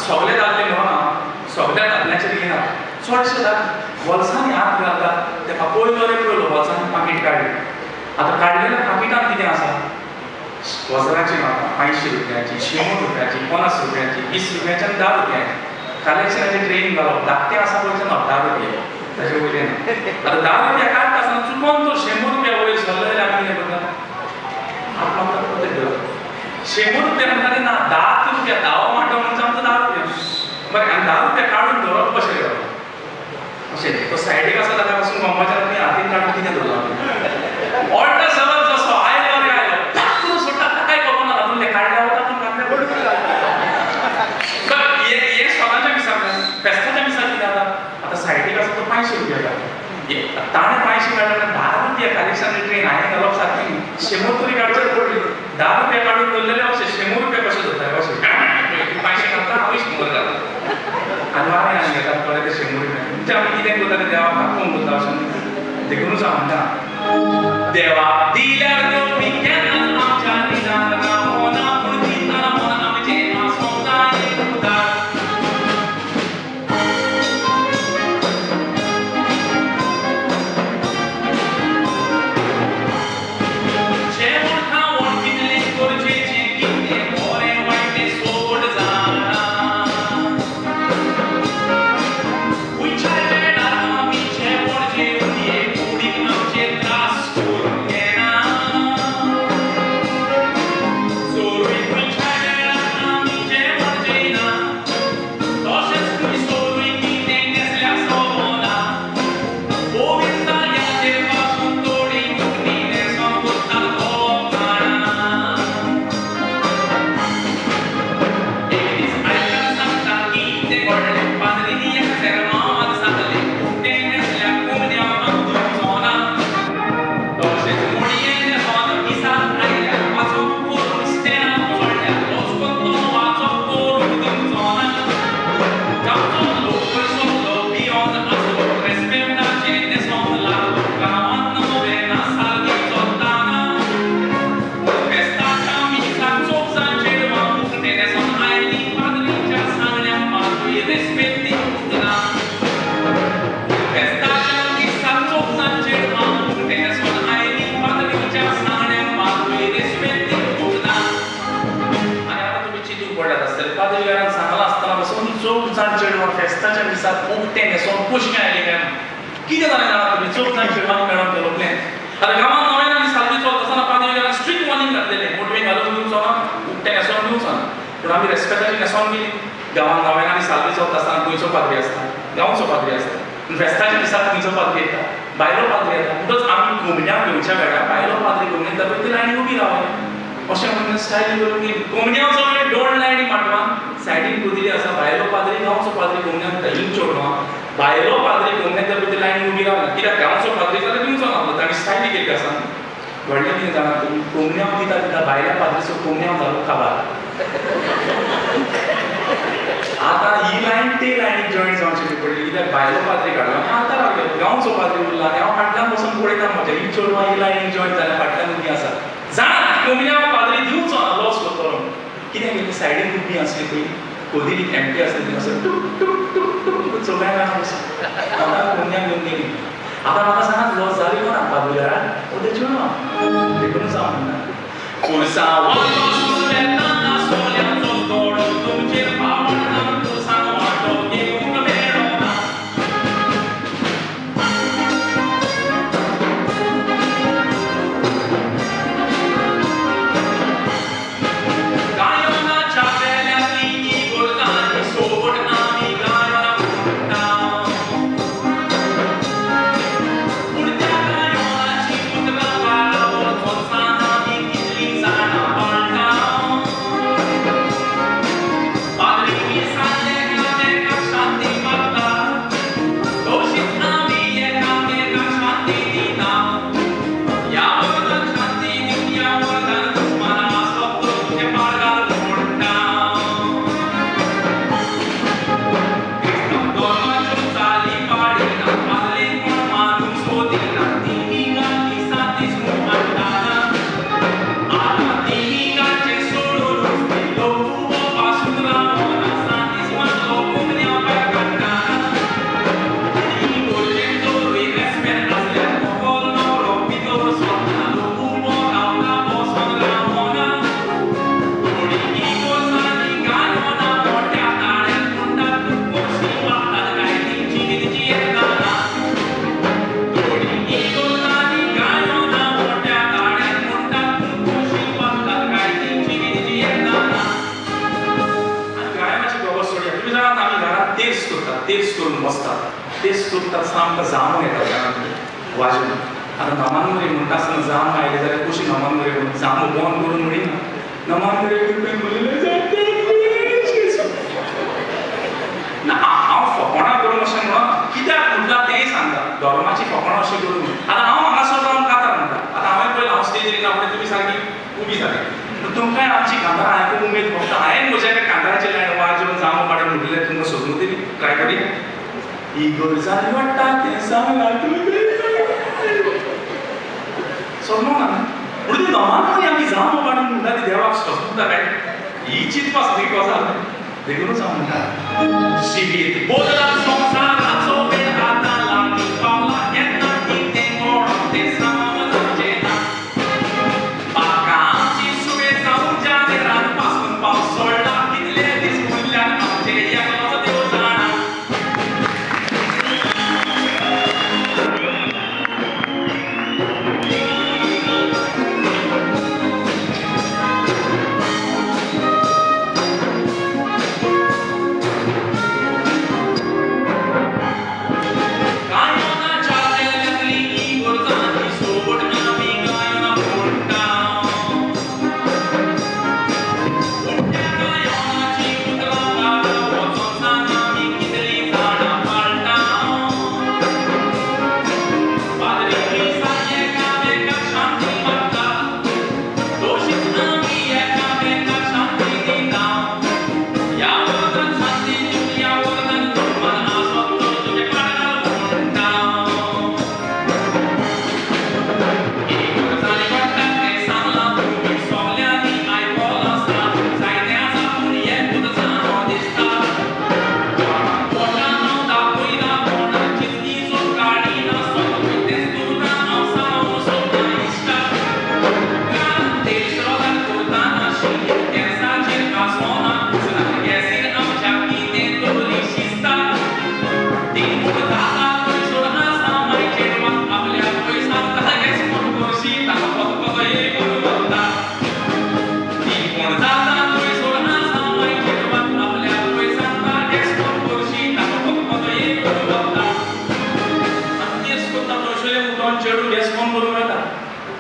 सगळे दादले म्हणून सगळ्या दादल्याचेर घेना, चडशे दादले बोल्सांनी हात घालतात. तेका पयलो रे पयलो बोल्सांनी पाकीट काडलें. आतां काडलेल्या पाकिटान कितें आसा? वजराची नोटां, 500 रुपयाची, 100 रुपयाची, 50 रुपयाची, 20 रुपयाची आनी 10 रुपयाची. कलेक्शनाचे ट्रेन घालप धाकटें आसा पळय ना 10 रुपया, ताचे वयले ना. आतां 10 रुपया काडटा आसतना चुकोन तो 100 रुपया वयर सरलो जाल्यार आमी कितें करता? हात मारता परत धरता. 100 रुपया म्हणटा ते ना, 10 रुपया, धावो माटो म्हणजे आमचो 10 रुपया. बरें, आनी 10 रुपया काडून धरप कशें करप? अशें तो सायडीक आसा ताका पासून गमपाचें आनी हातीन काडून कितें धरलां? ऑल्टा सरळ जसो आयलो रे आयलो करून सोडटा, ताकाय खबर ना तातूंतलें काडल्या वता पूण घातल्या. बरें, हें स्वताच्या मिसाक, फेस्ताच्या मिसाक कितें जाता? आतां सायडीक आसा तो 500 रुपया काडटा, ताणें 500 काडले, 10 रुपया कलेक्शन ट्रेन हांवें घालप सारकें न्ही, 100 तरी काडचेच पडली. 10 रुपया काडून दवरलेले अशें 100 रुपया कशें जाता? अशें 500 घालता, हांवूय 100 घालता आनी वारें आनी घेतात थोडे ते 100 रुपया. म्हणजे आमी कितें करता तें देवाक दाखोवंक करता अशें न्ही, देखुनूच हांव म्हणटा देवा दिल्यार दिवपी केन्नाच आमच्या निदान रावना, पूण दितना मन आमचें आसूंक जाय उदार. जेवण खावण कितलें गरजेचें, कितलें बरें वायट तें सोड जाणा. खंयच्याय वेळार आमी जेवण जेवये, कुडीक आमचे त्रास करूंक येना. चोरूय खंयच्याय वेळार आमी जेवण जेयना, तशेंच खंय सोरूय कितें न्हेसल्यार सोबना. गोविंदा यादे पासून थोडी मुक्ती न्हेसोन करता तो जाणा. एक दीस आयकन सांगता कितें घडलें, पाद्रीनी एक सेरमांवांत सांगलें, उक्तें न्हेसल्यार कुमन्यांव हांव दिवचो ना. तशेंच मुणयें न्हेसोन मिसाक आयल्यार वाचप करून स्टॅण्डार चडल्यार लजकोन तो वाचप करूंक दिवचो ना. गांवचो लोक सगलो भियोन आसलो, रेस्पेदाचें न्हेसोन लागलो, गांवांत नोवेना सारकी चलताना. पूण फेस्ताच्या मिसाक चोग जाण चेडवां उक्तें न्हेसोन आयलीं, पाद्रीच्या सांगण्याक मातूय रेस्पेद दिवंक ना. पूण फेस्ताच्या मिसाक चोग जाण चेडवां उक्तें न्हेसोन आयलीं, पाद्रीच्या सांगण्याक मातूय रेस्पेद दिवंक ना. आनी आतां तुमी चिंतूंक पडल्यात आसतले, पाद्रीकारान सांगलां आसतना पसून चोग जाण चेडवां फेस्ताच्या मिसाक उक्तें न्हेसोन कशीं आयलीं काय म्हूण. कितें जालें जाणा तुमी? चोग जाण चेडवांनी मेळोन केलो प्लॅन. आतां गांवांत नोवेनांनी सालवी चलता आसतना पाद्रीकारान स्ट्रीक्ट वॉर्निंग घातलेलें, मोटवें घालून दिवचो ना, उक्तें न्हेसोन दिवचो ना. पूण आमी रेस्पेदाची न्हेसोन गेली. गांवांत नोवेनांनी सालवी चलता आसतना खंयचो पाद्री आसता? गांवचो पाद्री आसता. पूण फेस्ताच्या दिसाक खंयचो पाद्री येता? बायलो पाद्री येता. म्हणटच आमी कोमन्यांव घेवच्या वेळार बायलो पाद्री कोमन्यांव येता पळय ती लायनी उबी रावली अशें म्हणून स्टायली करून गेली. कोमन्यांवचो वेळ दोन लायनी माटवान सायडीन कोदिली आसा, बायलो पाद्री गांवचो पाद्री कोमन्यांव येता. हिंग चेडवां बायलो पाद्री कोमन्यांव येता पळय ती लायनी उबी रावना, कित्याक गांवचो पाद्री जाल्यार दिवचो ना, तांणी स्टायली केल्ली आसा. व्हडलें कितें जाणा तुमी? कोमन्यांव दिता दिता बायल्या पाद्रीचो कोमन्यांव जालो काबार. आतां ही लायन ते लायनीक जॉयन जावची पडली, कित्याक बायलो पाद्री काडलो आनी आतां रावलो गांवचो पाद्री उरला आनी हांव फाटल्यान बसून पळयता म्हज्या ही चेडवां ही लायनीक जॉयन जाल्या, फाटल्यान उबी आसा. जाणा कोमन्यांव पाद्री दिवचो ना, लॉस करतलो. कितें केलें? सायडीन उबी आसली पळय कोदिली एमटी आसली ती असो टूक टूक टूक टूक चोगाय बसून आतां कोमन्यांव घेवन गेली. आतां म्हाका सांगात लॉस जाली कोणा? पाद्रीकाराक ओ ते चेडवां. देखुनूच हांव म्हणटा पुरसांवालो सुरवेताना सोल्याचो दोळो तुमचेर पावना, पुरसांव वांटो घेवंक मेळना. गायोनाच्या वेल्याची इगोर्जांनी सोड आमी गायोना म्हणटा, पूण त्या गायोनाची उतरां काळा वचोन आमी कितलीं जाणां पाळटा. तेर्स करता, तेर्स करून बसता, तेर्स करता आसतना आमकां जामो येता वाजून. आतां नमान मरे म्हणटा आसतना जाम आयले जाल्यार कशी नमान मरे म्हणून जामो बंद करून म्हणिना, नमान मरे ना हांव फकाणां करून अशें म्हणून कित्याक म्हणटा तेंय सांगता, धर्माची फकाणां अशें करून. आतां हांव हांगासर रावन कांतार म्हणटा, आतां हांवें पळयलें हांव स्टेजीर येना फुडें तुमी सारकी उबी जाली, तुमकांय आमची कांतारां आयकूंक उमेद भोगता. हांवें म्हज्या एका कांताराचें लायन वाजोवन जामो पाडून म्हणलें तुमकां सोदून तरी ट्राय करी. इगर्जांनी वाडटा तें सांगलां तुवें सोदलो ना म्हणून ती नमान मरे आमी जामो पाडून म्हणटा ती देवाक सोदता काय ही चिंतपा सारकी गजाल. देखूनच हांव म्हणटा जिवीत बदला संवसाराचो वेळ आतां लागीं पावला, केन्ना कितें घडत तें समजचें ना. पाकां आमची सुबेज जावन जानेरान पासून पावस सोडला, कितले दीस उरल्यात आमचे एकलोच देव जाणा.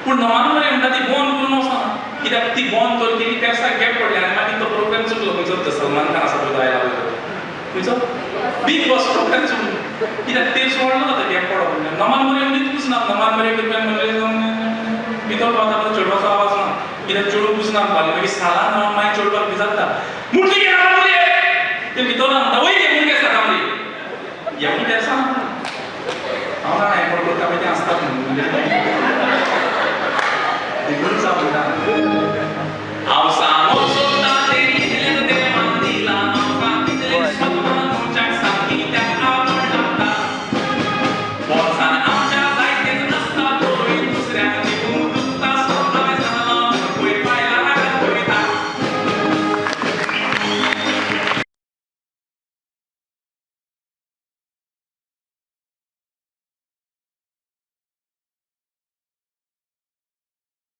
पूण नमान मरे म्हणटा ती बंद करून वचना, कित्याक ती बंद तर केली तेर्साक गॅप पडले आनी मागीर तो प्रोग्राम चुकलो. खंयचो तो सलमान खान आसा पळय तो आयला पळय तो खंयचो बीग बॉस प्रोग्राम चुकलो, कित्याक तेर्स वाडलो जाता गॅप पडप म्हणल्यार. नमान मरे म्हणजे कुसना, नमान मरे करप्यान म्हणलें भितर पावता पळय चेडवाचो आवाज ना, कित्याक चेडूं कुसना म्हणपाक मागीर सालान रावन मागीर चेडवाक विचारता मुटली गे नमान मरे, ते भितर म्हणटा वय गे